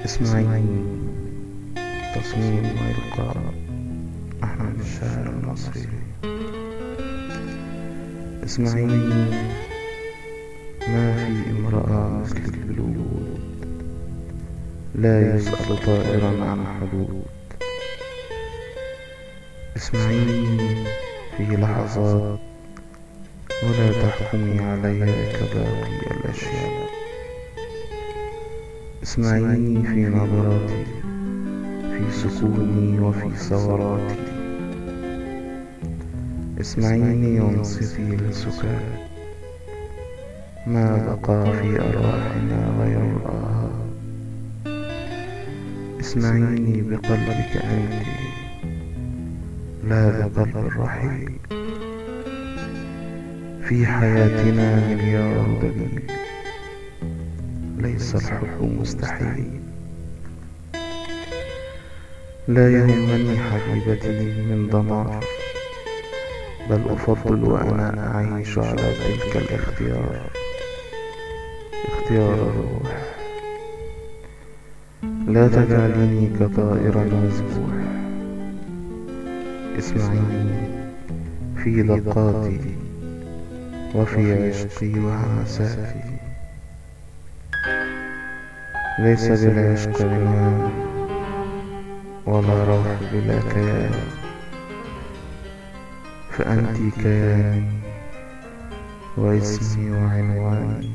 اسمعيني، تصميم وإلقاء أحمد الشاعر المصري. اسمعيني، ما في امرأة مثلك بالوجود، لا يسأل طائرا عن حدود. اسمعيني في لحظات ولا تحكمي عليها كباقي الأشياء. اسمعيني في نظراتي، في سكوني وفي ثوراتي. اسمعيني وانصتي للسكات، ما بقى في أرواحنا غير الآهات. اسمعيني بقلبك أنت، لا بقلب الرحيل. في حياتنا مليار دليل، ليس الحب مستحيل. لا يهمني حبيبتي من دمار، بل أفضل وأنا أعيش على تلك الاختيار، اختيار الروح. لا تجعليني كطائر مذبوح. اسمعيني في دقاتي وفي عشقي وهمساتي. ليس بالعشق عنوان، ولا روح بلا كيان، فأنت كياني واسمي وعنواني.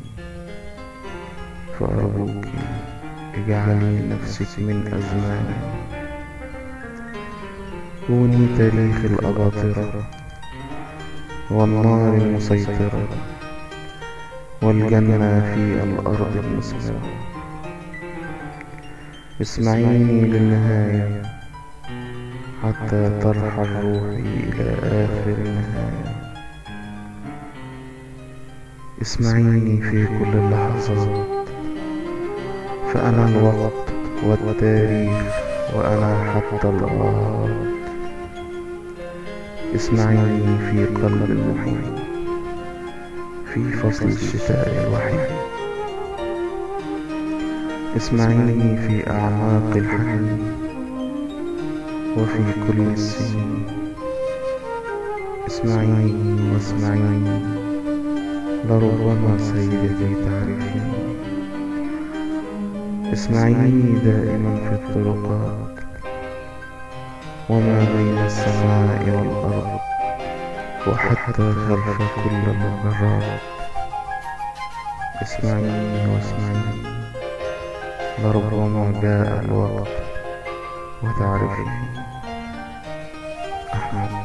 فأرجوك اجعلي نفسك من أزماني، كوني تاريخ الأباطرة والنار المسيطرة والجنة في الأرض المثمرة. اسمعيني للنهاية حتى ترحل روحي إلى آخر النهاية. اسمعيني في كل اللحظات، فأنا الوقت والتاريخ وأنا حتى الآهات. اسمعيني في قلب المحيط، في فصل الشتاء الوحيد. اسمعيني في أعماق الحنين وفي كل السنين. اسمعيني واسمعيني، لربما سيدتي تعرفين. اسمعيني دائما في الطرقات وما بين السماء والأرض، وحتى خلف كل المجرات. اسمعيني واسمعيني، لربما جاء الوقت وتعرفين. أحمد.